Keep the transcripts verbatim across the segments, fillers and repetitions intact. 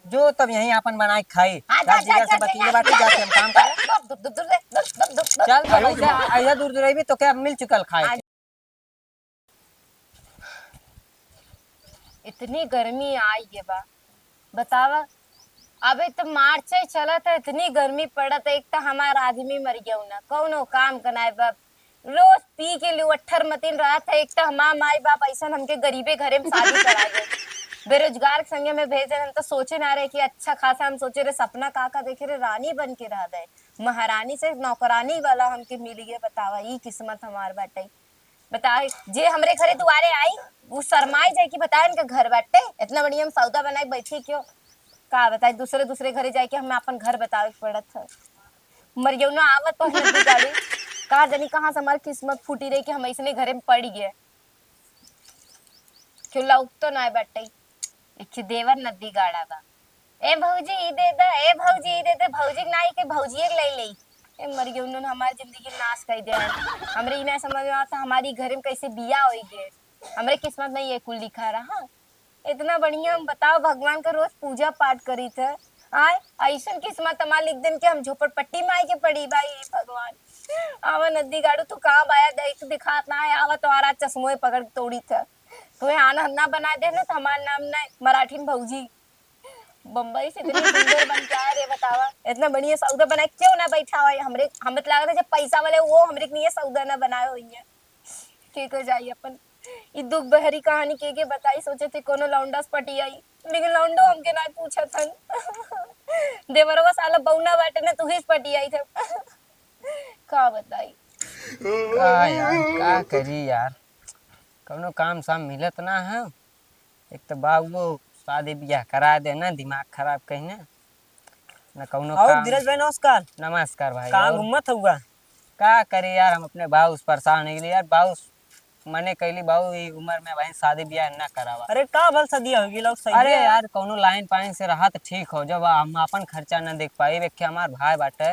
जो तब यहीं आपन बनाए के खाई। हाँ, जा, जा, जा, जिगर से जा, बतिये जा, बाटी, जा, जा, से हम काम करे। दूर, दूर, दूर, दूर, दूर, दूर, दूर, दूर। चल, तब ऐसे, ऐसे दूर दूर रही तो क्या मिल चुकल खाए हाँ। के? इतनी गर्मी आई गए बा, बतावा। अबे तो मार्च से चलत है, इतनी गर्मी पड़त है। एक तो हमार आदमी मर गया ना, कौनो काम का नाय बा, रोज पी के लिवट्ठर मतिन रहत है। एक तो हमार माई बाप ऐसन हमके गरीबे घरे में शादी करा गए, बेरोजगार के संगे में भेज देन, हम तो सोचे ना रहे कि अच्छा खासा, हम सोचे रहे सपना का का देखे रहे, रानी बन के रह गए, महारानी से नौकरानी वाला हमके मिल गए। बतावा, ई किस्मत हमार बाटे। बताओ, जे हमरे घरे दुआरे आई, उ शर्माए जाए कि बताए इनका घर बाटे, इतना बढ़िया हम सौदा बनाए बैठी क्यों? का बताए, दूसरे दूसरे घरे जाए के हमें अपन घर बतावे के पड़त है। मरियौना आवत तो है गाड़ी, का जानी कहाँ से हमार किस्मत फूटी रही कि हम ऐसने घरे में पड़ गए। क्यों लौक तो ना बाटे, एक देवर नदी गाड़ा बा। "ए भौजी, ई दे दे, ए भौजी, ई दे दे।" भौजी के नाई के भौजिए के ले ले। ए मर गए, उन्होंने हमारी जिंदगी नाश कर दिया है। हमरे ई ना समझ में आता, हमारी घर में कैसे बिया होई गए। हमरे किस्मत में ये कुल लिखा रहा। इतना बढ़िया, हम बताओ, भगवान का रोज पूजा पाठ करी थे। आय, ऐसन किस्मत हमार लिख देन कि हम झोपड़पट्टी में आए के पड़ी भाई, भगवान। आवा नदी गाड़ू, तू कहाँ बाया देख दिखात ना है, आवा तुम्हारा चश्मो पकड़ के तोड़ी थे। तुम्हें आना ना बना दे ना, तो हमार नाम ना मराठी में भौजी। बम्बई से इतनी सुंदर बन के आए रे, बतावा। इतना बढ़िया सौदा बनाए क्यों ना बैठा हुआ है हमरे, हमें तो लगा था जब पैसा वाले वो हमरे के लिए सौदा ना बनाए हुई है। ठीक हो जाई अपन। ई दुख बहरी कहानी के, के बताई, सोचे थे कोनो लौंडा से पटी आई, लेकिन लौंडो हमके ना पूछत हन। देवरवा साला बौना बाटे ना, तू ही से पटी आई थे। का बताई? का यार, का करी यार, कौनो काम साम मिलत ना है। एक तो बाबू शादी बियाह करा देना, दिमाग खराब कहीं ना, न कौनो और काम। धीरज भाई, नमस्कार। नमस्कार भाई। कहाँ और घूमत हुआ? का करे यार, हम अपने बाबू से परेशान हो गए यार। बाबू मने कहली, "बाबू, ई उम्र में भाई शादी बियाह ना करावा।" अरे का भल सदिया हो गई लोग, सही अरे है। यार, कौनो लाइन पाइन से रहा तो ठीक हो, जब हम अपन खर्चा ना देख पाई, एक हमार भाई बाटे,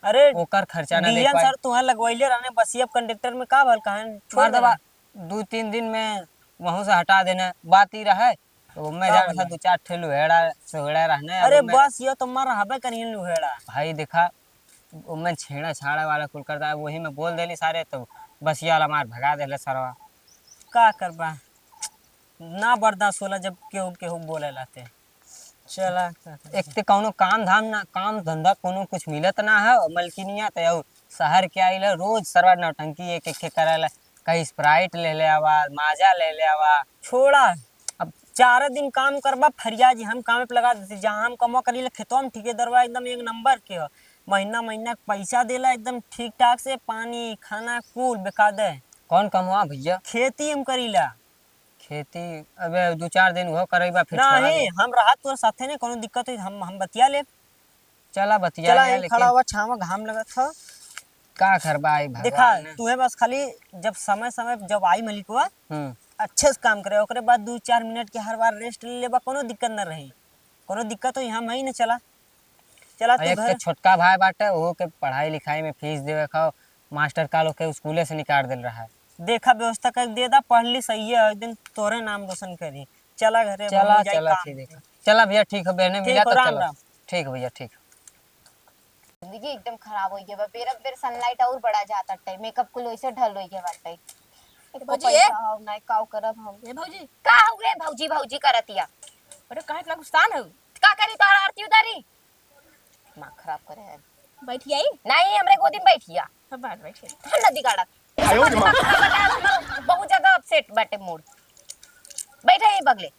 अरे ओकर खर्चा ना देख डीएम पाई। सर तुम्हें लगवैले रहने बसिया कंडक्टर में, का भल कहें छोड़ मर्दवा, देना। दू तीन दिन में वहूँ से हटा देना। बात ई रहे, तो मैं हाँ जान था भला। दू चार ठे लुहेड़ा सोहेड़ा रहने, अब अरे मैं बस, यो तो मर हबे करियन लुहेड़ा। भाई देखा, ओमे छेड़ा छाड़ा वाला कुल करता है, वही में बोल देली सारे, तो बसिया वाला मार भगा देले सरवा। का करबा, ना बर्दाश्त होला जब केहू केहू बोले लाते। चला, का करे? एक ते कौनो काम धाम ना, काम धंधा कौनो कुछ मिलत ना है, और मलकिनिया ते और शहर के आइल है, रोज सरवा नौटंकी एक एक के करेला, कहीं स्प्राइट ले ले आवा, माजा ले ले आवा। छोड़ा, अब चार दिन काम करबा, फरिया जी हम काम पे लगा देते, जहाँ हम कमवा करीला खेतवा में ठेकेदारवा एकदम एक नंबर के हो, महीना महीना के पैसा देला एकदम ठीक ठाक से, पानी खाना कुल बेका दे। कौन कमवा भैया? खेती हम करीला। खेती, अबे दू चार दिन उहो करइबा, फिर छोड़ा नहीं, दे। हम रहत तोर साथे नहीं, कोनो दिक्कत होई, हम, हम बतिया लेब। चला बतिया चला, लिया, यहीं लेकिन खड़ा हुआ, छाँव में घाम लगत ह। का करबा, आई देखा, भगवान ने। तुहे बस खाली जब समय, समय जब आई मलिकवा, हम्म। अच्छे से काम करे, ओकरे बाद दू चार मिनट के हर बार रेस्ट ले लेबा, कोनो दिक्कत न रही। कोनो दिक्कत होई, हम हई न, चला। चला आ, तू एक घर। तो छोटका भाई बाटे, ओहो के पढ़ाई लिखाई में फीस देवे खाओ, मास्टर काल ओके स्कूले से निकाल देल रहा है। देखा, व्यवस्था कर दे दा, पढ़ ली, सही है, एक दिन तोरे नाम रोशन करी। चला घरे, अब चला, हम जाई चला, काम ठीक पे। है। चला भैया, ठीक है, बहने ठीक मिला हो, तो राम चला। राम। ठीक है भैया, ठीक। जिंदगी एकदम खराब हो गया बा। बेरा बेर सनलाइट और बड़ा जाता टे, मेकअप कुल वैसे ढल हो गया बाटे। एको भौजी, पैसा ए? हो ना, काव करब हम। ए भौजी। का हो गए भौजी, भौजी करतिया? अरे काहे इतना गुस्सान हो? का करी तोहरा आरती उतारी? दिमाग खराब करे है। बैठी आई? नहीं, हमरे गोदी में बैठिया। सब बात बैठे। हम नदी गाड़ा। आयो रे माँ। बहुत ज्यादा अपसेट बाटे मूड। बैठे ही बगले।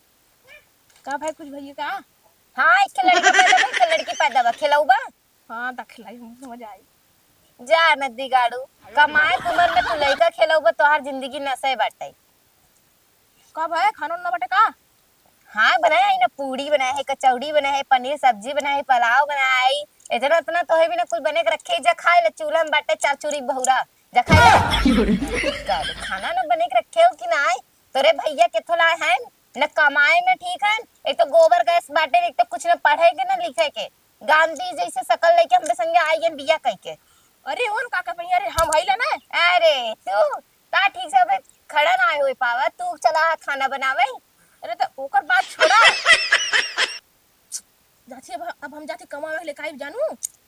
का भाई, कुछ भैया का? हाँ, एक लड़का पैदा बा, एक लड़की पैदा बा, खिलौबा? हाँ, त खिलाई, मजा आई। जा नदी गाड़ू, कमाए के उम्र में तू लइका खिलौबा, तोहार जिंदगी नशे बाटे। का भाई, खाना उना बाटे का? हाँ, बनाए है ना, पूड़ी बनाए है, कचौड़ी बनाए है, पनीर सब्जी बनाए है, पुलाव बनाए है, इतना इतना तोहे भी ना कुछ बने के रखे, जा खाए ले, चूल्हा में बाटे चार चूरी बहुरा, जा खाए ले। का रे, खाना ना बने के रखे हो कि ना? तोरे भैया केथो लाए हैं, न कमाए में ठीक है, एक तो गोबर गैस बाटे, एक तो कुछ न पढ़े के न लिखे के। गांधी जैसे शकल लेके हमरे संगे आई गए बिया कह के। अरे ओन का कर भैया रे, हम हइला ना। अरे तू ता ठीक से अबे खड़ा ना होए पावा, तू चला खाना बनावे। अरे तो ओकर बात छोड़ा। जाती अब, अब हम जाती कमावे लेके आई जानू,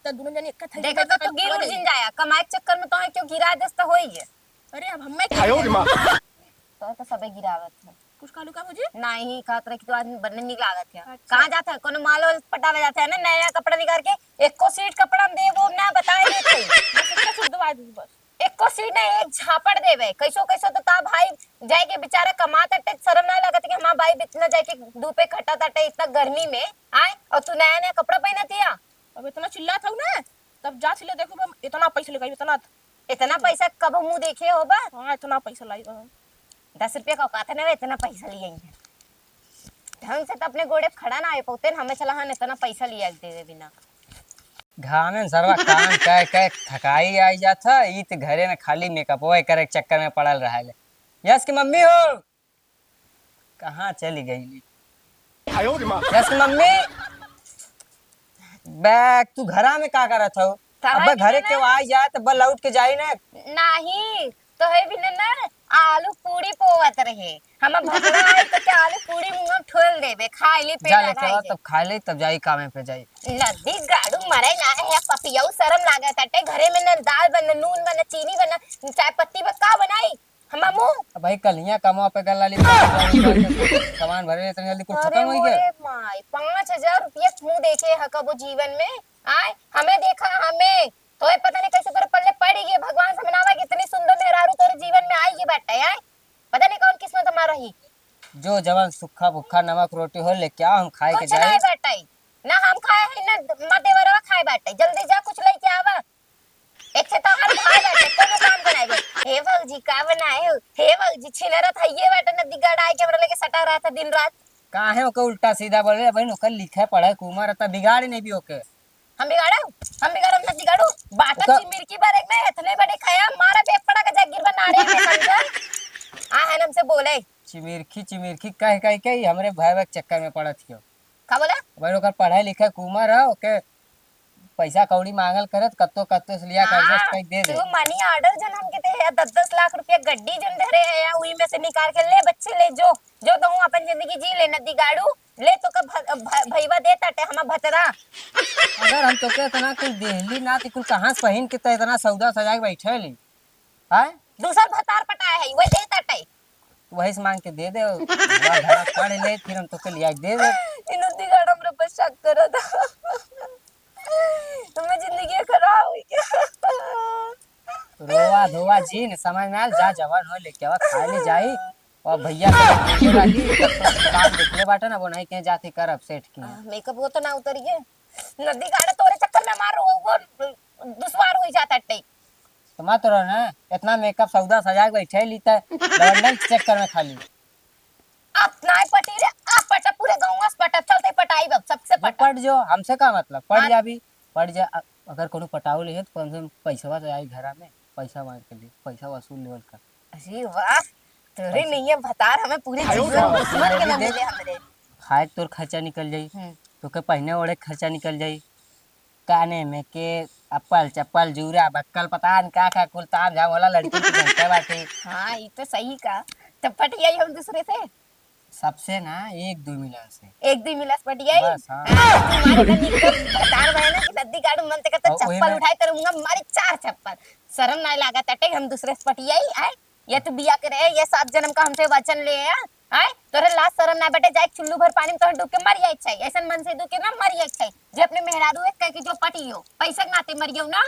त दुनो जनी एक थैली देखा में तो तू गिर उड़ जिन जाया, कमाए के चक्कर में तो है क्यों गिरा देस तो होई है। अरे अब हमें क्या आयो रे माँ। तो, तो सबे गिरावत है। कुछ कहलू का भौजी? नहीं, कहत रहे कि तू आज बनने नहीं लागत है। अच्छा। कहाँ जात है? कोनो माल वाल पटावे जात है ना, नया कपड़ा निकाल के एको सीट कपड़ा हम देबो ना, बताए नहीं थे। बस एक सूट दवा दीजिए बस। एको सीट नहीं, एक झापड़ देबे। कैसो कैसो तो ता भाई जाए के बेचारा कमात अटे, शर्म ना लागत कि हमार भाई इतना जाए के धूपे खटा ताटे इतना गर्मी में, आए, और तू नया नया कपड़ा पहनत हिया। अब इतना चिल्लात हऊ ना, तब जा सिले देखो बा, इतना पैसा लेके आई, इतना। इतना पैसा कब मुँह देखे हो बा? हाँ, इतना पैसा लाई बा। दस रुपया का औकात है ना, इतना पैसा ले आई है। ढंग से तो अपने गोड़े पे खड़ा ना हो पौते, हमें चला हन इतना पैसा लिया के देवे बिना। घामे में सरवा काम कह कह थकाई आई जात है, ई त घरे में खाली मेकअपवे करे के चक्कर में पड़ल रहले। यश की मम्मी हो, कहाँ चली गई? आयो रे माँ। यश की मम्मी, बैग तू घरा में का करत हो? काहे अबे घरे के ना? आई जाए तो बल लौट के जाई ना। नहीं, तो है भी ना, ना, आलू पूरी पोवत रहे। हम भतरा आई तो क्या आलू पूरी मुंह में ठोल देबे, खाई ले जा पेला लेके भाई आओ, जे। तब खा ले, तब जाई कामे पे जाई। नदी गाड़ू मरे ना है, पपियऊ शर्म लागत हटे, घरे में न दाल बन, न नून बन, न चीनी बन, न चाय पत्ती बा, का बनाई? हम मामू? अब भाई कलिया कमवा पे गल्ला ली, सामान भरे इतने जल्दी कुल अरे खत्म हो गया। मोरे माई, पाँच हजार रुपया मुंह देखे है कबो जीवन में? आय, हमें देखा, हमें। तोहे पता नहीं कैसे तोरे पल्ले पड़ी गई, भगवान से मनावा कि इतनी सुंदर मेहरारू तोरे जीवन में आई गई बाटे, आय। पता नहीं कौन किस्मत हमार रही। जो जवन सुखा भुखा नमक रोटी हो लेके आओ, हम खाए के कुछ जाए। नहीं बाटे, ना हम खाए है, ना माँ देवरवा खाए बाटे। जल्दी जा, कुछ लेके आवा। एक से तो हर भाई बाटे, कोनो काम बनाए बे। हे भौजी, का बनाए हो? हे भौजी, छिनरत है ये बाटे, नदी गड़ाई के हमरा लगे सटा रहत है दिन रात। काहे ओके उल्टा सीधा बोले बहन, ओकर लिखे पढ़े के उमर है, त बिगाड़ी नहीं भी ओके। हम बिगाड़ो, हम बिगाड़ो, मत बिगाड़ो। बाटा ओकर चिमिरकी बारे में इतने बड़े खाया, मारा बेग पड़ा के जा गिरबा नारे में समझा। आ है ना हमसे बोले। चिमिरखी, चिमिरखी कह, कह के ही हमरे भयवे के चक्कर में पड़त हियो। का बोला? भाई ओकर पढ़े लिखे के उमर है, ओके पैसा कौड़ी मांगल करत, कत्तो, कत्तो से लिया के हाँ, adjust कइ दे दे। तू money order जन हमके दे है, दस दस लाख रुपया गड्डी जन धरे है, या उही में से निकाल के ले बच्चे ले जो, जो तू अपन जिंदगी जी ले, नदी गाड़ू, ले तो का भ-, भ-, भईवा दे ताटे हमार भतरा। अगर हम तोके इतना कुल देहली ना, तो कुल कहाँ से पहिन के त इतना सौदा सजा के बैठे ली? आय? दूसर भतार पटाए है, वही दे ताटे। वही से मांग के दे दे, वहाँ घर पढ़ ले, फिर हम तोके लिया के दे दे। ई नदी गाड़ हमरा पर शक करत। हमें जिंदगी खराब हो गया। रोवा धोवा जी ने समझ में आयल, जा जवन हो लेके आवा, खा ले जाई। और भैया के देखले बाटी, तब तो काम देखले बाटे ना, वो नहीं कहीं जाती करब सेठ की। आ, मेकअप वो तो ना उतरी है। नदी गाड़ तोरे चक्कर में मारो, वो दुश्वार हो जाता टे। तो मत रहो ना, इतना मेकअप सौदा सजा के बैठे ली त लवंडन के चक्कर में खाली। अब नाय पटी रे, अब पटा, पूरे गाँव से पटा, चलते पटाई अब, सबसे वो पटा। पट जो, हमसे का मतलब, पट हाँ। जा अभी, पट जा। अ-, अगर कोनो पटाऊ ले है तो कम से कम पैसवा तो आई घरा में, पैसा मांग के ले, पैसा वसूल लेवल कर। अरे वाह, तोरे पैसा। नहीं है भतार, हमें पूरे आयो जीवन रे। दुश्मन के ना अभी देख, मिले हमरे। खाए के तोर खर्चा निकल जाई, हम्म। तोके पहने ओढ़े के खर्चा निकल जाई, काने में के अप्पल चप्पल जूरा बक्कल पता न का का कुल ताम झाम होला लड़की के जनते बाटे। हाँ, ई तो सही का। तब पटियाई हम दूसरे से? सबसे ना, एक दो मिलन से। एक दो मिलन से पटियाई? बस, हाँ। हाँ, तुम्हारे का निकल भतार बहन की नदी गाड़ू मन ते करता और वही चप्पल में उठाए तेरे मुंह में मारी चार चप्पल। शर्म ना लागत अटे हम दूसरे से पटियाई, आए? ये तू बिया के रहे, ये सात जन्म का हमसे वचन ले आया, आय? तोरे लाज शरम ना बटे, जाए चुल्लू भर पानी में तोहे डूब के मर जाए के चाही। ऐसन मन से डूब के ना मर जाए के चाही। जे अपने मेहरारू एक कह के जो पटियो, पैसा के नाते मरियो ना।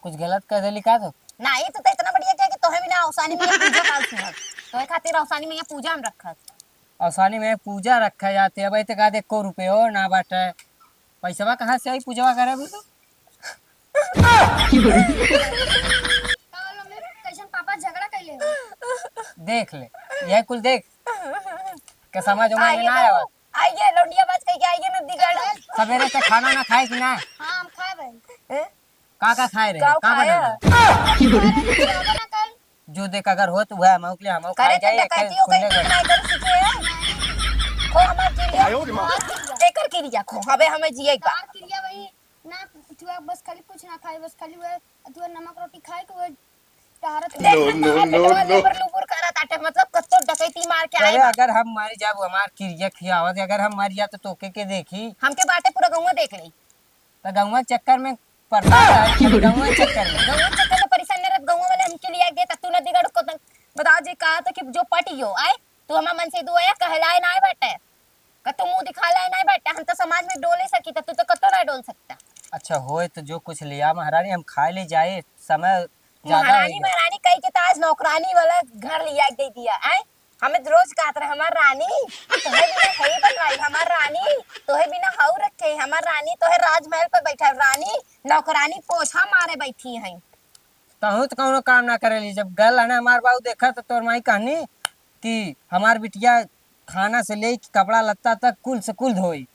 कुछ गलत कह देली का तो? नहीं, तू तो इतना बढ़िया कह कि तोहे बिना औसानी में पूजा काल सुनत। तोहे खातिर औसानी में पूजा हम रखत। औसानी में पूजा रखा जाते, अब इतने का दे को रुपये हो ना बाटे। पैसवा कहाँ से आई पूजवा करे बोल तू? का बोलो मम्मी, कैसन पापा झगड़ा कैले हो? देख ले, यह कुल देख के समझ उमझ में आइए ना तो, आवा। आइए, लौंडिया बात कह के आइए ना दिगाड़ो। सवेरे से खाना ना खाए कि ना? हाँ, हम खाए भाई। हैं? का का खाए रहे? का का खाया? बनाए रहे? अरे, कुछ ज्यादा ना कर। जो देख अगर हो तो वह हम के लिए हम करे खाए तो जाए, डकैती हो गई, सुनने का। नहीं कर सीखे हैं। खो हमार किरिया। आयो रे माँ। एकर किरिया खो, हवे हमें जिए का। तार किरिया भाई। ना, अथुआ बस खाली कुछ ना खाए, बस खाली वह अथुआ नमक रोटी खाए के वह No, no, no, no। लुबुर लुबुर करत आटे, मतलब कत्तो डकैती मार के आए अरे बा। अगर हम मर जाब, हमार किरिया खियावत, अगर हम मर जाब तो तोके के देखी? हमके बाटे पूरा गौवा देख ले। तो गौवा चक्कर में परेशान है, गौवा चक्कर में। गौवा चक्कर में परेशान न रहत, गौवा वाले हमके लिया गए, त तू नदीगढ़ को तंग बताओ जी, कहा तो कि जो पटियो आए, तू हमार मन से दुआ या कहलाए ना आए बाटे। कत्तो मुँह दिखाला है नाहीं बेटा, हम तो समाज में डोले सकी, तो तू तो कत्तो ना डोल सकता। अच्छा होए तो जो कुछ लिया महारानी, हम खाए ले जाए, समय ज्यादा महारानी, होइगा। महारानी कही के तो आज नौकरानी वाला घर लिया के दे दिया, आए? हमें तो रोज कहत रहे, "हमार रानी, तोहे बिना हई बनवाई, हमार रानी, तोहे बिना हऊ रखे, हमार रानी, तोहे राजमहल पर बैठा, रानी, नौकरानी पोछा मारे बैठी हैं।" तहूँ तो कौनो काम ना करेली। जब गल है ना हमार बाबू देखा तो तोर माई कहनी कि हमार बिटिया खाना से लेके कपड़ा लत्ता तक कुल से कुल धोई।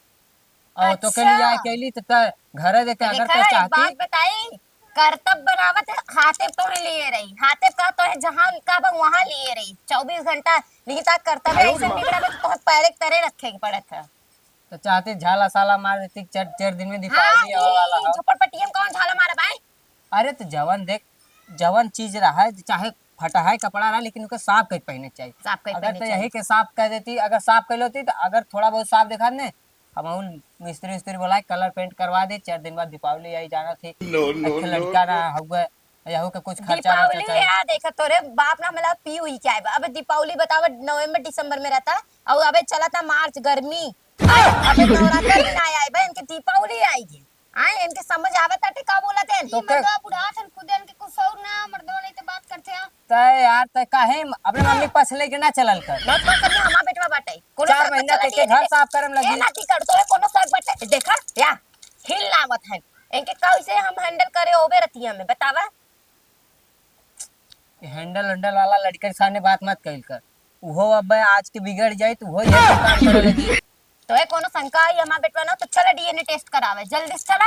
और तोके अच्छा। लिया के अइली तो तै घरे देखे तो अगर देखा, तै एक चाहती। बात बताई, करतब बनावत हाथे तोहे लिए रही, हाथे का तोहे जहाँ का बा वहाँ लिए रही, चउबीस घंटा। लेकिन ता करतब अरे ऐसे बाप। बिगड़ा बा तो तोहे पैरे के तरे रखे के पड़त है। तो चाहती झाला साला मार देती, चार, चार दिन में हाँ, दीपावली आवे वाला हो। झोपड़पट्टिया में कौन झाला मारा बाई? अरे तो जवन देख, जवन चीज रहा है, चाहे फटा है कपड़ा रहा, लेकिन ओके साफ करके पहने के चाहिए। साफ करके अगर पहने तो चाहिए। यही के साफ कर देती, अगर साफ कर लेती तो अगर थोड़ा बहुत साफ देखा ने, हम मिस्त्री उस्त्री बुलाए, कलर पेंट करवा दे, चार दिन बाद दीपावली आई जाना थी। No, no, एक ठे no, लड़का ना no। हुआ, यहू के कुछ खर्चा वर्चा दीपावली चाहिए। आ, देखा तोरे बाप ना मिला पी हुई क्या है? अब दीपावली बतावा नवंबर दिसंबर में रहता, और अबे चला था मार्च गर्मी, अबे नवरात्र भी ना आए बा, इनके दीपावली आई है। आए, इनके समझ आवत ताटे का बोलत हैं? तो ई मर्दवा बुढ़ात हन, खुदे इनके कुछ सौर ना, मर्दवा नहीं तो बात करते हैं। तय यार, तय काहे अपने मम्मी पास लेके ना चलल कर? ना तो करिए, हमार बेटवा बाटे। कोनो चार शौक महीना चला के, के दिए घर दे। साफ करे में ए लगी। ना टिकट, तोहे कोनो शौक बाटे? देखा, या हिल लावत हैं। इनके कैसे हम हैंडल करे ओबे रतिया में, बतावा? ये हैंडल वैंडल वाला लड़के के सामने बात मत कइल कर। उहो अब आज के बिगड़ जाई तो उहो यही काम करे लगी। तोहे कोनो शंका आई हमार बेटवा ना, तो चला डीएनए टेस्ट करावे, जल्दी से चला।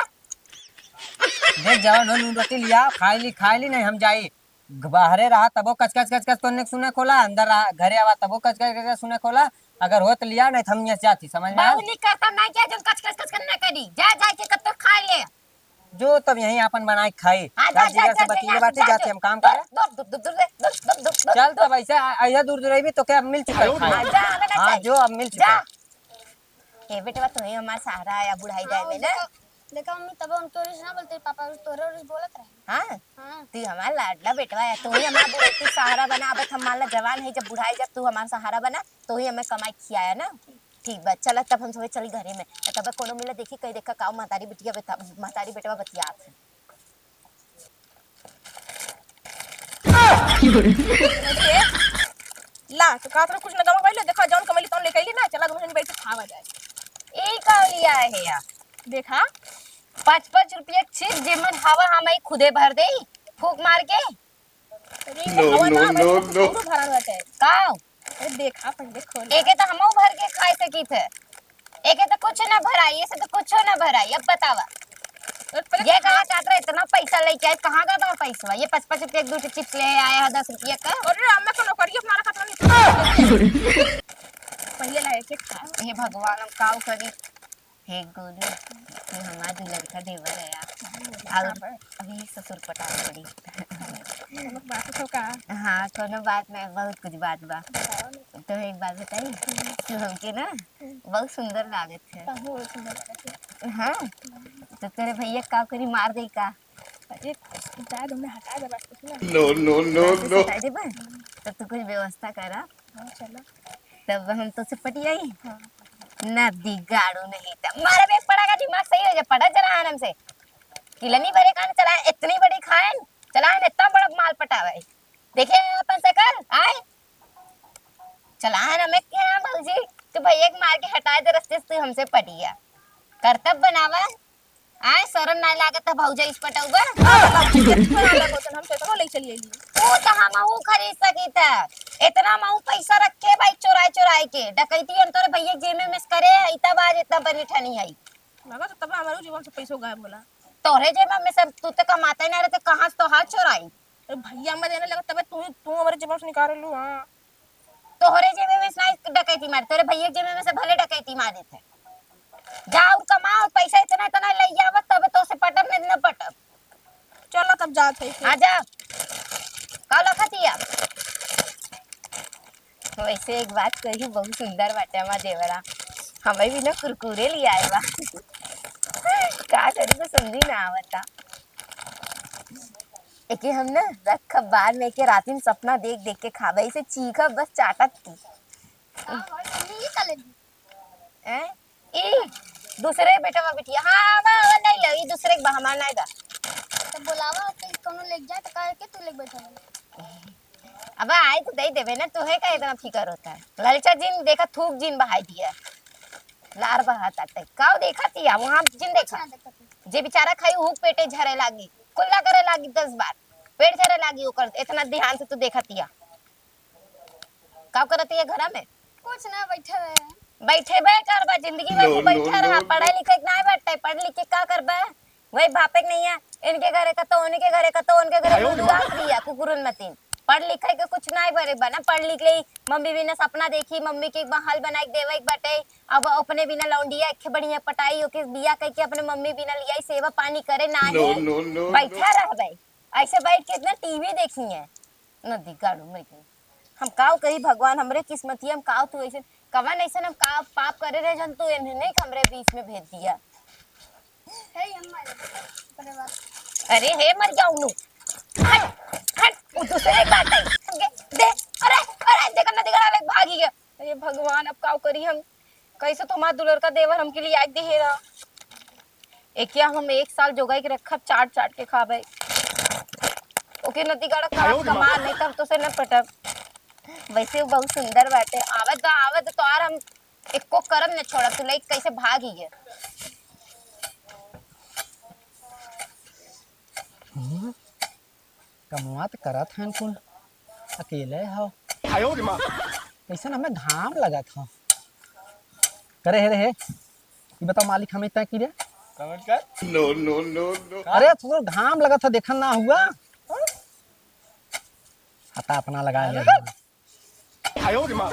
देख जवन हो नून रोटी लिया, खाई ली, खाई ली, नहीं हम जाई। बाहरे रहा तबो कचकच कचकच तोने सुने खोला, अंदर रहा, घरे आवा तबो कचकच कचकच सुने खोला। अगर होत लिया, नहीं तो हम यहाँ से जाती, समझ में आया? बाबू नहीं करता, मैं क्या जो कचकच कचकच ना करी, जा जाके कब तक खा ले। जो तब यहीं आपन बनाए के खाई। हाँ, जा, रात जा, बिगड़ से जा, बतिये जा, बाटे, जा, जाते जा। हम काम दूर, करे। दूर, दूर, दूर, दूर, दूर, दूर, दूर, चल दूर। तब ऐसे आ-, ऐसे दूर दूर रही तो क्या मिल चुका है खाए? हाँ, जा, आवे ना हाँ, चाहिए। जो अब मिल चुका जा। है। ए बेटवा, तू ही हमार सहारा आया बुढ़ाई जाए हाँ, में ना। देखा, देखा मम्मी, तब उनके ओर से ना बोलते, पापा ओर, तोरे ओर से बोलत रहे। हाँ? हाँ। तू हमार लाडला बेटवा है, तू ही हमार बुढ़ाई के सहारा बना। अब हम मान ला जवान है, जब बुढ़ाई जब तू हमार सहारा बना, तू ही हमें कमाई खियाया ना। ठीक बा, चला तब हम सभी चली घरे में। तब कोनो मिला देखी, कहीं देखा का महतारी बिटिया बता-, महतारी बेटवा बतियात है। ला, तो का तरह कुछ न गवा पाइले, देखा जौन कमैली तौन लेके अइली ना, चला दोनों जन बैठ के खावा जाए। ई का लिया है या? देखा। पाँच पाँच रुपया के चीज, जेमन हवा हम ही खुदे भर दे, फूक मार के। अरे, no, हवा no, ना, no, हमारे no। पूरा भरा हुआ है। का? अरे, देखा, पहले खोल। एके तो हमहू भर के खाए सकी थे। एके तो कुछ ना भराई, ऐसे तो कुछो ना भराई। अब बतावा। अरे, पहले ये कहा चाहत रहा, इतना पैसा लेके आए, कहाँ गया तुम्हारा पैसा? ये पाँच पाँच रुपया के दो ठो चिप्स ले आया है, दस रुपया का। अरे, हमें को नौकरी अपना रखा था, नहीं। पहले लाए थे, खा। हे भगवान, हम काऊ करी? हे गोलू, तू हमार दुलरका देवर है यार। हाँ, और हाँ। अभी ससुर पटावे पड़ी। कोनो बात हो का? हाँ, कोनो बात नहीं, बहुत कुछ बात बा। बताओ ना। तो एक बात बताई, हम्म। तू हमके ना हम्म। बहुत सुंदर लागत है। तू बहुत सुंदर लागत है। हाँ, तो तेरे भैया का करी, मार दे का? अरे, जा, तुमने हटा दे बस, कुछ ना। No, no, no, बस no। हटा दे बस। तब तू कुछ व्यवस्था करा। हाँ, चलो। तब हम तो से पटियाई। हाँ। ना दिगाड़ू नहीं त मारे में पड़ा का दिमाग सही हो जा, पड़ा चला आराम से। किलनी भरे खान चला, इतनी बड़ी खान चला, इतना बड़ा माल पटावे। देखे अपन शकल, आए? चला है ना, मैं क्या भौजी, तू भैया के मार के हटा दे रस्ते से, तू हमसे पटिया। करतब बनावा, आए, शरम नाय लागत है भौजाई से पटौबा? हाँ, बाबूजी, जब छोड़ा लगा होतन, हम तो इतना ले चली अइली। वो तो हमहू खरीद सकी था। इतना महू पैसा रखे भाई, चोराई चोराई के। डकैती हम तोरे भैया के जेबे में से करे है, तब आज इतना बनी ठनी है। लगा तो तब हमारे जीवन से पैसो गायब होला। तोरे जेबे में से तू तो कमाता ही ना रहे, तो कहाँ से तो हाथ चोराई? अरे भैया, मैं देने लगा, तबे तू, तू हमारे जेब से निकाल लू, हाँ। तोहरे जेबे में से नाहीं डकैती मारे, तोरे भैया के जेबे में से भले डकैती मारे थे। जा और कमाओ, पैसा इतना, इतना ले आवत, तबे तो से पटब, नहीं न पटब। चलो तब जात है फिर। आ जा। वैसे एक बात कही, बहुत सुंदर बाटे हमार देवरा। हमें भी ना कुरकुरे लियाए बा। का करी, कुछ समझी ना आवता। एके हम ना रखब, बाद में एके रातिन सपना देख देख के खाबे, ऐसे चीखब बस चाटत की। का भाई, मम्मी ये का ले ली? हैं? ई दूसरे बेटवा बिटिया। हाँ, आवा, आवा, नहीं लो, ई दूसरे के बा, हमार नहीं बा। तो बोलावा कि कोनो लेके जाए, तो काहे के तू लेके बैठल है? अब आई तो दे देबे ना, तोहे का इतना फिकर होता है? ललचा जिन देखा, थूक जिन बहाई दिया, लार बहाता ते। काव देखा तिया, वहाँ जिन देखा। अच्छा, देखा तू। जे बेचारा खाई, हूक पेटे झरे लागी, कुल्ला करे लागी दस बार, पेट झरे लागी ओकर, इतना ध्यान से तू देखा तिया। का करत है घरा में? कुछ ना, बैठे रहे। बैठे बे करबा, जिंदगी भर तू बैठा रहा, पढ़ाई लिखाई के नाय बाटे, पढ़ लिख के का करबा? वही भापे के नहीं है, इनके घरे कतो, उनके घरे कतो, उनके घरे आयो रे माँ। लुलुआ दिया कुकुरन मतीन। पढ़ लिखाई के कुछ नाय बरे बना, पढ़ लिख ले, मम्मी बिना सपना देखी, मम्मी के महल बनाए के देवे के बाटे, अब अपने बिना लौंडिया एक बढ़िया पटाई, ओके बिया कह के अपने मम्मी बिना लियाई, सेवा पानी करे नाही। बैठा रहबे, ऐसे बैठ के इतना टीवी देखी है। नदी गाड़ू मर गई। हम काव कही भगवान, हमरे किस्मतिया में काव तू ऐसे, कवन ऐसे हम काव पाप करे रहे जन तू इन्हें नहीं हमरे बीच में भेज दिया। हे अम्मा, अरे बाप। अरे हे मर जाऊ नू। हट, हट, वो दूसरे की बात है। दे, दे, अरे, अरे, देखा नदी गाड़ा लेके भागी गया। अरे भगवान, अब काव करी हम? कैसे तो हमार दुलर का देवर हमके लिए आके दे रहा। एकिया हम एक साल जोगाई के रखब, चाट चाट के खाबे। ओके नती गाड़ा काम कमा, नहीं तब तो से न पटब। वैसे वो बहुत सुंदर बाटे। आवे तो, आवे तो तोहार हम एको करम न छोड़ब, तू लइक कैसे भागी है। हम्म, कमवा त करत हन कुल, अकेले हो। आयो रे माँ। कैसन हमें घाम लगत हो। करे हे रे हे, ई बताओ मालिक हमें तय की रे? कमेंट कर। No, no, no, no। अरे तो घाम लगत हो, देखन ना हुआ। हता अपना लगा ले। आयो रे माँ।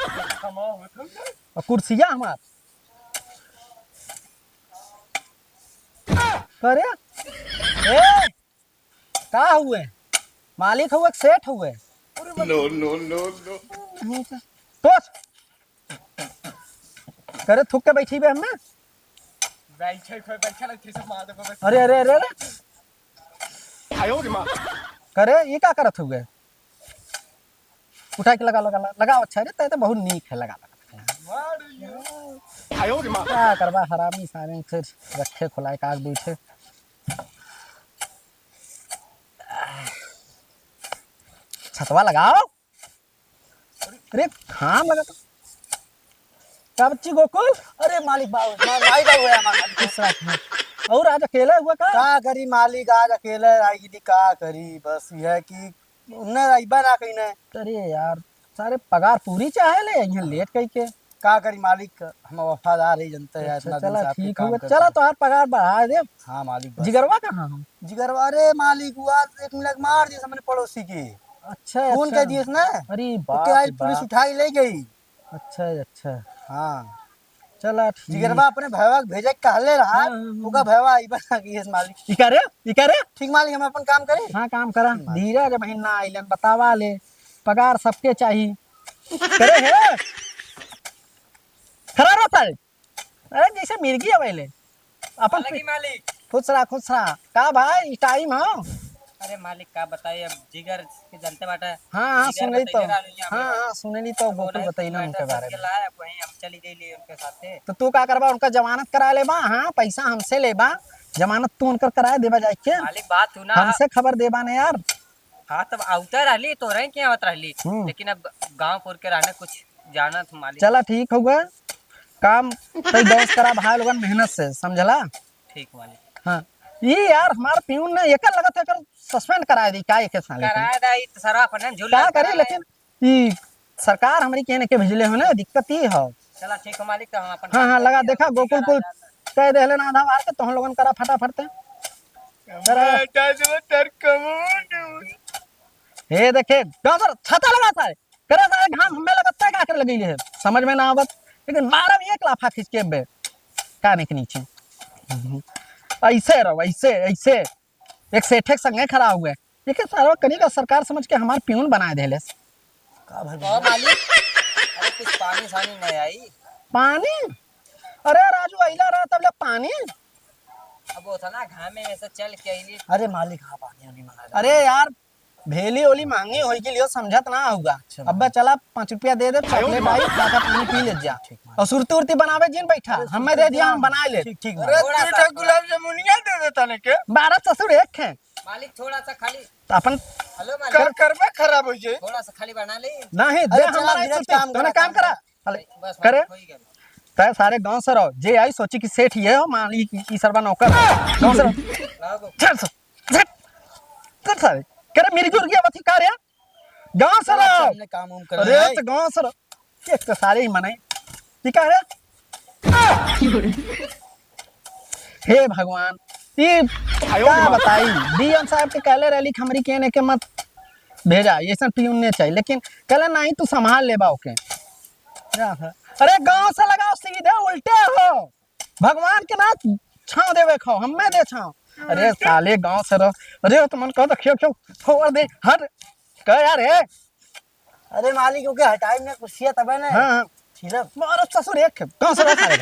और कुर्सिया हमार। करे? ए! का हुए? मालिक हुए कि सेठ हुए? No, no, no, no। तोस। करे थूक के बैठी बे हमें? बैठे, कोई बैठा नहीं, थे सब मार दो, बस। अरे, अरे, अरे, अरे। आयो रे माँ। करे, ये का करत हुए? उठा के लगा, लगा, लगा, लगाओ, अच्छा रे, तै तो बहुत नीक है, लगा, लगा। आयो रे माँ। का करबा, हरामी सारे फिर रखे खुलाए काग बैठे। छतवा लगाओ। अरे, घाम लगा तो। का बच्ची गोकुल? अरे मालिक बाबू, मा-, माई बाबू है हमारा। किस बात है? और आज अकेला हुआ का? का करी मालिक, आज अकेला आई, का करी, बस यह है कि उन्हें अइबा ना कहीं ने। अरे यार, सारे पगार पूरी चाहे ले, यहाँ लेट कई के। का करी मालिक, हम वफादार ही जनते हैं, अच्छा, इतना दिन चला, से आपके ठीक काम हुआ। करते चला, हैं। तोहार पगार बढ़ा दे। हाँ मालिक, बस। जिगरवा कहाँ हो? जिगरवा, अरे मालिक, हुआ एक मिनट मार दिए हमने पड़ोसी के। अच्छा, खून अच्छा। कर दिए ना। अरे ओके, बाप आज रे पुलिस बाप। उठा के ले गई। अच्छा, अच्छा। हाँ। चला, ठीक। जिगरवा अपने भैया के भेजे के कहले रहा, हाँ, हाँ, हाँ, ओका हाँ। भैया अइबा ना किए मालिक। ई का रे? ई का रे? ठीक मालिक, हम अपन काम करे। हाँ, काम करा। ठीक मालिक। धीरज बहिन ना आइलन, बतावा ले। पगार सबके चाही। करे हे? खड़ा रहो सारे। अरे, जैसे मिर्गी अवेले। अपन हालांकि पि-, मालिक। खुश रहा, खुश रहा। का भाई, ई टाइम हो? अरे मालिक, का बताई, अब जिगर के जानते बाटा। हाँ, हाँ, जिगर सुनली तो। बतैले रहल हियाँ हाँ, हमरा। हाँ, सुनली तो, अब गोकुल बोला बतैले कि उनके बारे सबके में। लाए, अब वहीं हम चली गईली उनके साथे। तो तू का करबा, उनका जमानत करा लेबा? हाँ, पैसा हमसे लेबा, जमानत तू उनकर कराए देबा जाके। मालिक, बात सुना। हमसे खबर देबा ने यार। हाँ, तब आवते रहली, तोरे के आवत रहली, हम्म। लेकिन अब गाँव पुर के रहने कुछ जानत हूँ मालिक। चला ठीक हुआ, काम तई दौस करा भाई लोगन मेहनत से, समझला? ठीक मालिक। हाँ, ई यार हमार पियून ने एकर लगत है, एकर सस्पेंड कराए दी का एके साले के? कराए दा, ई तो सारा अपन झूल का करी, लेकिन ई सरकार हमरी के एनके भेजले हो ना, दिक्कत ई हो। चला ठीक हो मालिक, तो हम अपन हाँ, काम हाँ, लगा, करी, देखा, हम गोकुल कुल कह देहले ना आधा बार के, तोहन लोगन करा फटाफट ते। करा। हे देखे, गाँव सर, छाता लगा सारे। करे सारे, घाम हमें लगत है, का करे लगी है? समझ में ना आवत। लेकिन मारब एक लाफा खींच के बे। काने के नीचे। ऐसे रहो, ऐसे, ऐसे। एक सेठे के संगे खड़ा हुए। ये क्या सारा कनी का सरकार समझ के हमार पियून बनाए देले। का भाई ओ मालिक, कुछ पानी सानी नहीं आई। पानी? अरे राजू, अइला रहा तब ले पानी? अब उतना घामे में से चल के अइली। अरे मालिक, हाँ, पानी वानी मंगा दे। अरे यार, भेली ओली महंगी होइ गई लियो, समझत ना होगा। अच्छा, अब्बे मालिक। चला, पाँच रुपया दे दे, चॉकलेट आई, खा के पानी पी ले जा। ठीक, मालिक। और सुरती उरती बनावे जिन बैठा, अरे हमें दे दिया, हम बनाए ले। ठीक, ठीक, अरे मालिक। तीन ठो गुलाब जामुनिया दे दे तने के। बारह ससुर एक है। मालिक, थोड़ा सा खाली तो अपन हेलो मालिक। कर, करबे खराब हो जाए। थोड़ा सा खाली बना ले। नहीं, दे अरे हम चला, बनाए धीरज, सुरती। काम तोने करा, काम काम करा। करा। अरे, बस, करे? हो ही गया। तय सारे गांव से रहो, जे आई सोची कि सेठ ये हो, मान ली कि ई सरवा नौकर हो। गांव से रहो। लाओ गो। चल सर, चल, चल सारे। करे मिर्गी उर्गी आवत ही का रे? गांव से चलो, रहो। अच्छा, हमने काम उम कर अरे, लिया है। तो गांव से रहो। एक तो सारे ही मनाई। ये का रे? हे भगवान, ई का बताई? डीएम साहब के कहले रहली कि हमरी के एने के मत भेजा, ऐसन पीयून नहीं चाहिए, लेकिन कहले, "नहीं, तू संभाल लेबा ओके।" अरे, गांव से लगाओ, सीधे उल्टे हो। भगवान के ना छांव देवे खाओ, हमें दे छांव। अरे, साले गांव से रहो। अरे, तो मन कहता, "खियो, खियो, छोड़ दे, हट।" कह यार, हे। अरे मालिक, ओके हटाई ना कुर्सिया तबे ना। हाँ, हाँ। ठीक है। मारो ससुर एक है। गाँव से रहो सारे।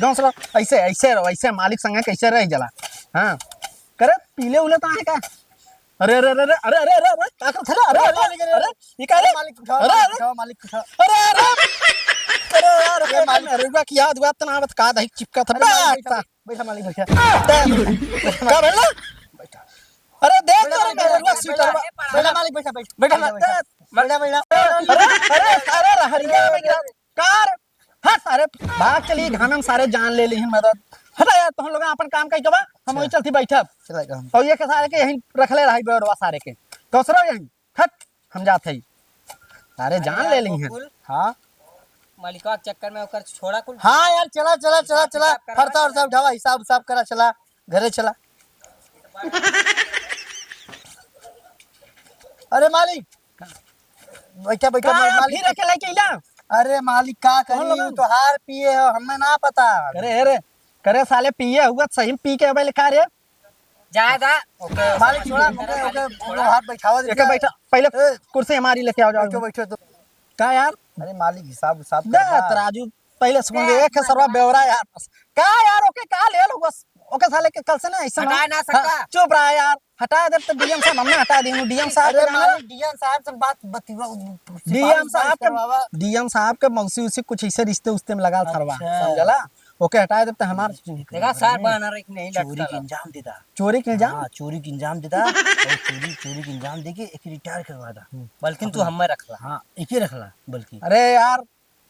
गाँव से रहो। ऐसे, ऐसे रहो, ऐसे मालिक संगे कैसे रह जला? हाँ। करे, पीले उले तो आहे का? अरे, अरे, अरे, का कर, अरे, अरे, अरे, मालिक, अरे, अरे, ये का रे? मालिक उठाओ, अरे, मालिक अरे। उठाओ, मालिक उठाओ। अरे, अरे। अरे यार, अरे मालिक। अरे, रुआ की याद हुआ, तना आवत का दही चिपका था। अरे मालिक, बैठ, बैठ। बैठा मालिक, बैठा। का भला? बैठा। अरे देख बैठा, तो रे बैठा, मेहरुआ बैठा, स्वेटर बैठा, बा। बैठा मालिक, बैठा, बैठा, बैठा, बैठा, बैठा। बैठा, बैठा। अरे, अरे, अरे, रहरिया में गिरा। कार। हट सारे, भाग चली, घामे में सारे जान ले ली मदद। हटा यार, तुम लोग अपन काम कहीं के बा, हम वही चलती बैठब। चला गया हम। और ये के सारे के यहीं रख ले रही बेड़वा सारे के। दूसरा यहीं। हट, हम जात हई। अरे, अरे जान यार, ले ली हैं। गोकुल। हाँ। मलिकवा के चक्कर में ओकर छोड़ा कुल। हाँ यार, चला, चला, चला, हिसाब चला। किताब करवा फरता चला। उरता उठावा, हिसाब उसाब करा, चला। घरे चला। अरे मालिक, बैठा, बैठा, का मालिक। फिर अकेला अकेला? अरे मालिक, का करी, कौन लोगन? तोहार पिए हो, हमें ना पता। करे, अरे, करे साले पिए हुआ, सही में पी के अबे लिखा रे। जा, जा। ओके, मालिक, छोड़ा, ओके, ओके, ओके, हाथ बैठावा दे एके दिया। बैठा, पहले ए, कुर्सी हमारी लेके आओ, जाओ। बैठो, बैठो, तो। का यार? अरे मालिक, हिसाब, हिसाब दे, करवा। तराजू, पहले सुन ले, ए, एक है सरवा बेवरा यार। का यार, ओके, का ले लो बस? ओके, साले के कल से ना, ऐसा ना। हटाए ना सकता। हाँ, चुप रहा यार, हटा दे तो डीएम साहब, हमने हटा देंगे, डीएम साहब अरे के नाम मालिक, डीएम साहब से बात बतिवा, डीएम साहब के, करवावा। डीएम साहब के मौसी उसी कुछ ऐसे रिश्ते उश्ते में लगा सरवा, अच्छा। समझला? ओके, हटाए देब त हमार देखा, सार बहाना रख नहीं चोरी लटका के ला। इंजाम देता। चोरी के इंजाम? हाँ, चोरी के इंजाम देता। और चोरी, चोरी के इंजाम देके एक रिटायर करवा दा। हम्म। बल्कि तू अपना हमें रख ला। हाँ, एक ही रख ला, बल्कि। अरे यार।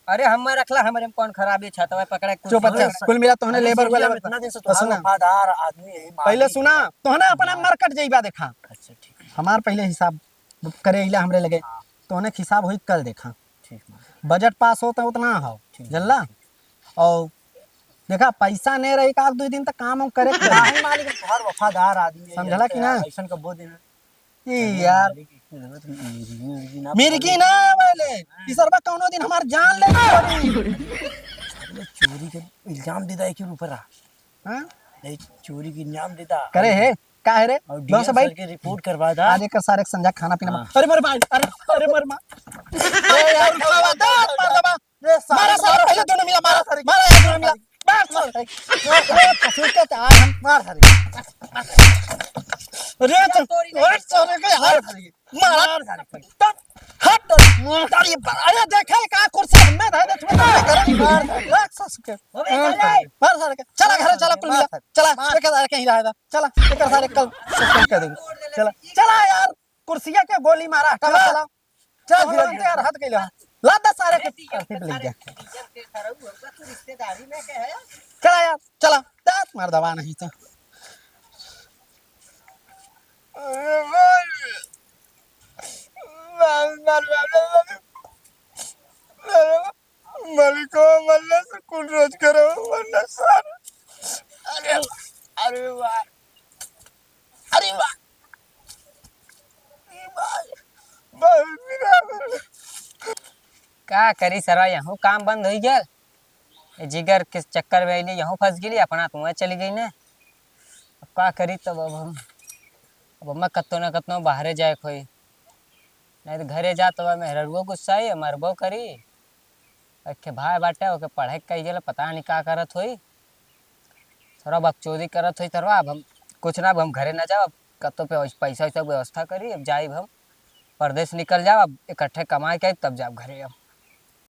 अरे हमें रख ला, हमारे में कौन खराबी है, छतवा पकड़ा कुर्सी चुप, अच्छा, पे। कुल मिला तोहने अरे लेबर जी, वाला हम बता। इतना दिन से तो तुम्हारा सुना। वफादार आदमी है, पहले मालिक। सुना, तोहने अपना हाँ। मरकट जइबा देखा। अच्छा, ठीक है। हमार पहले हिसाब करे अइला हमरे लगे, हाँ। तोहने हिसाब होई कल देखा। ठीक बा। बजट पास होता उतना हो, ठीक बा, जनला? ठीक। और देखा, पैसा नहीं रही का, दो दिन तक काम हम करे के पड़ी। नहीं मालिक, हम तोहार वफादार आदमी है, समझला कि ना? ऐसन कबो दिन है। ई अरे यार। मालिक, जरूरत मिर्गी, मिर्गी ना मिर्गी पड़े। ना आवेले। हाँ। ई सरवा कौनो दिन हमार जान ले पड़ी। अरे चोरी के इल्जाम देता है के ऊपर आ। हाँ? नहीं, चोरी के इल्जाम देता। करे है, का है रे? और गाँव से डीएम भाई? सर के रिपोर्ट करवा दा। आज एक सारे के संझा खाना पीना हाँ। अरे मोर भाई, अरे, अरे मोर माँ। अरे यार, उठावा, दे, मार दबा। रे सारे मारा सारे, पहले दोनों मिला, मारा, मारा सारे। मारा यार, दोनों मिला। मार सारे। अरे, ससुर के तो आज हम मार सारे। अरे, तो, अरे, सारे के यार। मार सारे। मार सारे। तब, हट, मार सारे। अरे, देखा, का कुर्सी हमें रह दे, तुम्हें तो करे। मार सारे। मार सारे। मार सारे के। चला, घर चला, कुल मिला। मार सारे। चला, मार। एक हजार के ही रहा था। चला, एक सारे कल सस्पेंड कर देंगे। चला, चला यार, कुर्सिया के गोली मारा, हटा, चला। चला। चल, चल, धीरे, धीरे। यार, हाथ कैला। ला दस सारे के अरे, डीएम के सारे ले गया। डीएम के सारे उ होगा, तू रिश्तेदारी में के है? चला यार, चला। दांत मार दबा नहीं तो। मालिको, मरने से कुल रोज करो, मरने से। अरे, अरे वाह। अरे वाह। ए भाई, बहुत बुरा हाल। का करी सरवा, यहूँ काम बंद होइ गया। ए जिगर के चक्कर में अइली, यहूँ फंस गेली, अपना तुआ चली गई ने। अब का करी तब अब हम, अब हमें कत्तो ना कत्तो बाहरे जाए के होई। नहीं तो घरे जा तो मेहररुओ गुस्साई, मरबो करी। एक ठे भाई बाटे, ओके पढ़े के कही गेले, पता नहीं का करत होई। थोड़ा बकचोदी करत होई थोड़ा। अब हम कुछ ना, अब हम घरे ना जाब, अब कतो पे पैसा वैसा व्यवस्था करी, अब जाइब हम परदेस निकल जाब, अब इकट्ठे कमाए के आइब तब जाब घरे हम।